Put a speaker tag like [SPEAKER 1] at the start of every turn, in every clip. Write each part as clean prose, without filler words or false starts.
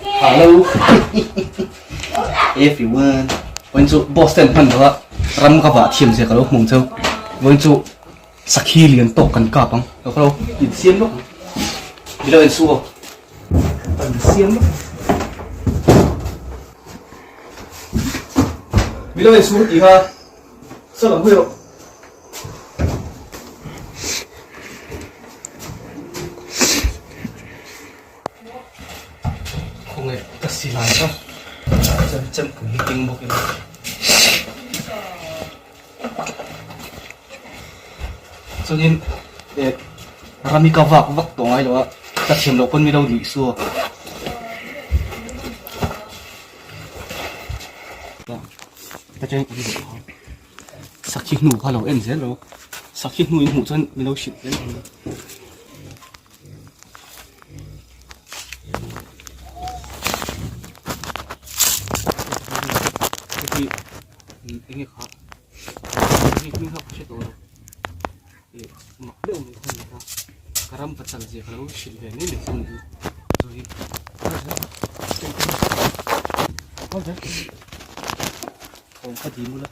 [SPEAKER 1] Hello everyone. Vawiin chu boss ten hman lo a ram ka vah thiam zia ka lo hmung cheu. Vawiin chu sakhi lian tawk kan kap ang. Lo kha lo in siam lawk ang. Mi lo en su aw. Kan siam lawk ang. Mi lo en su tih kha saw lam hawi rawh. Khawnge ka silai kha chem chem pui hi keng bawk ila chuanin eh rami ka vak vak tawh ngai lo a ka thiam loh pawn mi lo nuih su a sakhi hnu kha lo en zel lo sakhi hnu in hmuh chuan mi lo hrilh zel ang. Hei enge kha hei hming kha ka hre tawh lo ih mak deuh mai kha a ni a ka ram pachal zia ka lo hrilh ve mai mai chu a ni chu hi thawm kha dil ula.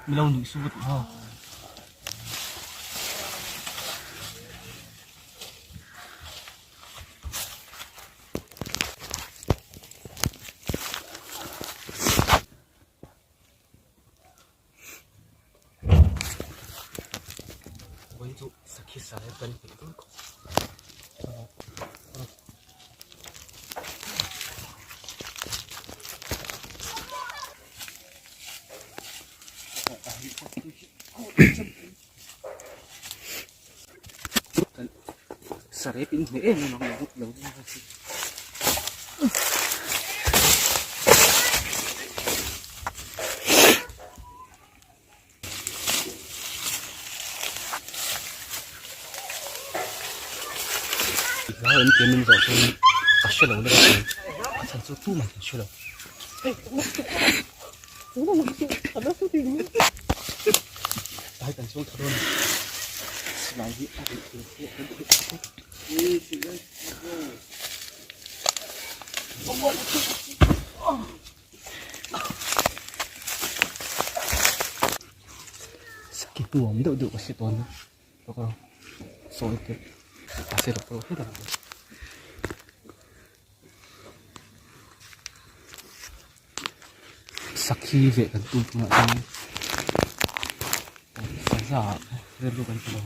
[SPEAKER 1] Milo nuih su ka tih ha. Vawiin chu sakhi sa hi kan hmeh dawn khawp Sarep in hmeh em em ang lo lo Hlau em tia min zawh chuan ka hre lo lek a a chhan chu tumah kan hre lo. Tlai kan chuang tha dawn a silai hi a rih thei pawh kan theih tawp Sakhi hnu awm deuh deuh ka hre tawn a sawi te a hre lo pawh hret ang. Sakhi veh kan tum tunah chuan saza rilru kan ti lo.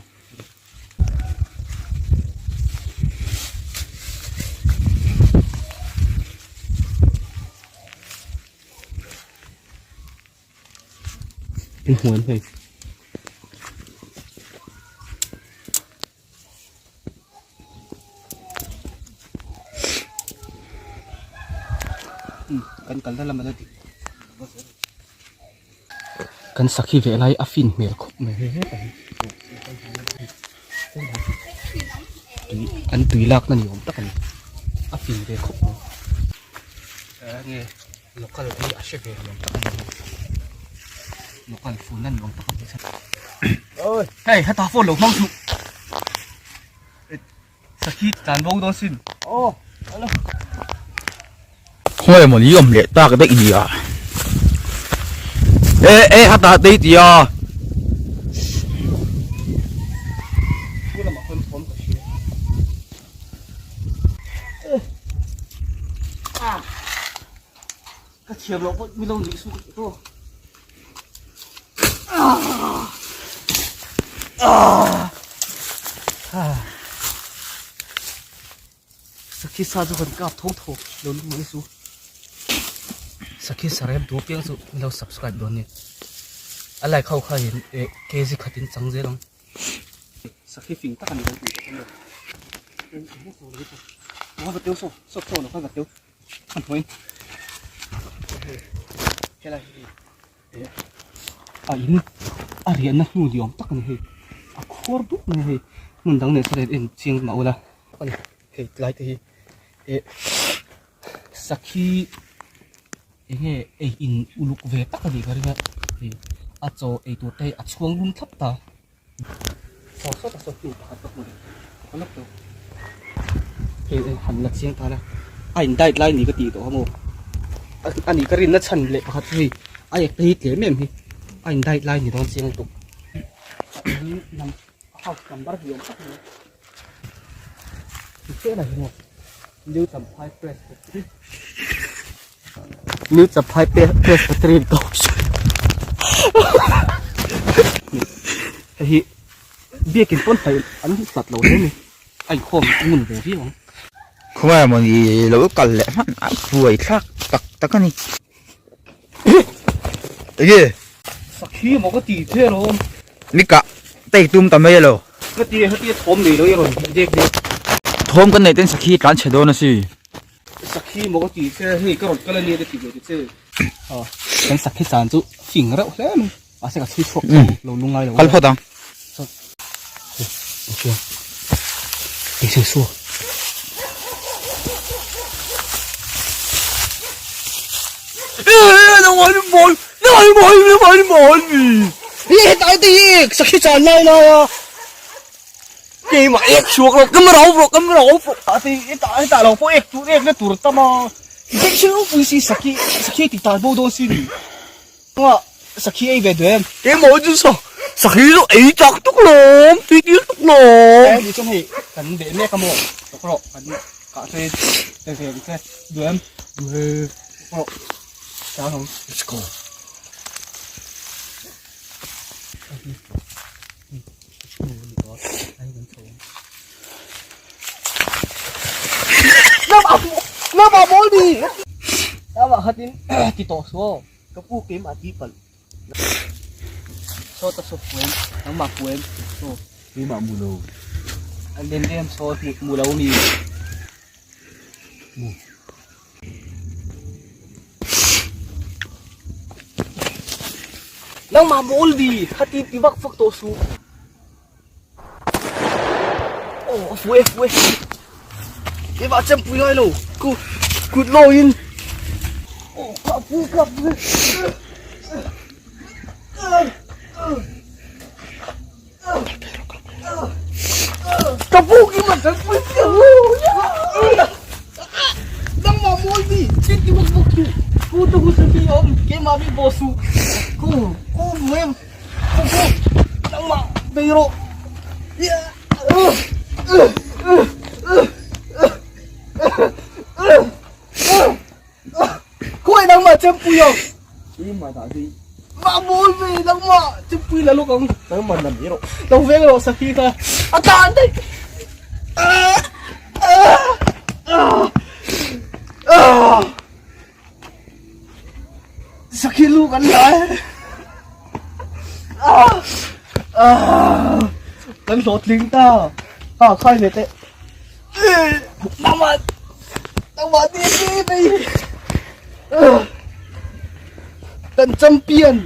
[SPEAKER 1] Inhmuan hei. Kan kalna lam ala dik kan sakhi ve lai a fin hmel khawp mai hei hetah hi tui an tui lak na ni awm tak a ni a fin ve khawp mai enge local hi a hre ve ni awm tak a ni local phone a ni awm tak a ni hei heta phone lo hmang suh Sakhi tlan bo dawn sin.
[SPEAKER 2] Aw, alo. Khawi maw ni awm leh tak daih nia. E e hata tei tia.
[SPEAKER 1] Ka thiam loh pawh milo nih su ka ti tawh. Sakhi sa chu kan kap tho tho lo lung mai su. Sakhi sa rem tu piang chu milo subscribe dawn ni. A like ho kha in e kg khatin chang zel ang. Sakhi fing tak ani kan tih tawh a ni. So so so lo kha va teu. A hnuai helai hi eh a in a riahna hnu ni awm tak a ni hei a khuar dup mai a hei. Hmun dang nen sawn en chiang mah ula. Ani hei tlai te hi eh sakhi enge ei in uluk ve tak ani ka ring a hei a chaw ei tur te hi a chhuang lum thlap ta. Saw sawt a saw hnu pakhat ka hmu leh ka lawk lo. Hei hei han la chiang tan a a in diet lai ni ka tih tawh a maw ani ka rinna chhan leh pakhat chu hei a ek te hi tlem em hi a in diet lai ni dawn chiang lutuk. House number hi awm tak mai. Tichena hi maw New Champhai Presbytery New Champhai Presbyterian Kohhran Hei hi biakin pawn hnaih an hlat lo hle a ni a inkhawm a ngun ve viau ang.
[SPEAKER 2] Khawngaih mawni lo kal leh hman a buai thlak tak tak a ni. Enge?
[SPEAKER 1] Sakhi maw ka ti che alawm.
[SPEAKER 2] Nika take tum ta mai alo.
[SPEAKER 1] Ka ti heti a thawm nei lo i rawn hmuh dek dek.
[SPEAKER 2] Thawm kan neih ten sakhi tlan chhe dawn a si.
[SPEAKER 1] Sakhi maw ka ti che hei ka rawn kal ania ka ti ve ta che. Aw kan sakhi chan chu fing reuh hle mai. Mahse ka chhui chhuak tho lo lungai lo.
[SPEAKER 2] Kal phawt ang.
[SPEAKER 1] Sakhi ei ve duh em?
[SPEAKER 2] Keimah chu sa sakhi chu ei chak tuk lawm, tui tir tuk lawm.
[SPEAKER 1] Hei ni chuan hei kan beh mek a maw? Tuk rawh kan kah che pe ve ang che. Duh em? Duh e. Tuk rawh. Chang ang.
[SPEAKER 2] Let's go.
[SPEAKER 1] Nama mawl ni. Nama khatin ti tawh suh aw. Ka pu keimah ti palh. Saw ta saw puem, nangmah puem. Saw.
[SPEAKER 2] Keimah mu lo.
[SPEAKER 1] An lem lem saw mu lo mi. Mu. Nangmah mawl di, khati ti vak vak tawh suh. Oh, a fu e, fu e. Keimah chempui ngai lo. Ku kut lawin. Oh, ka pu ka pu. Ka pu ki man kan pui pi hu. Nang ma mawi mi, chin ti buk buk tu. Ku tu hu su ki om, keimah mi bo su. Ku ku mu em. Khawi nangmah chempui ang.
[SPEAKER 2] Keimah dah zui.
[SPEAKER 1] Mah mawi ve nangmah chempui la lawk ang.
[SPEAKER 2] Nangmah la mai rawh.
[SPEAKER 1] Lo veng rawh sakhi kha. A tan daih. Sakhi lu kan la e. Kan hlawhtling ta. Ha khai ve teh. Nangmah nangmah ti ti mai. Kan champion.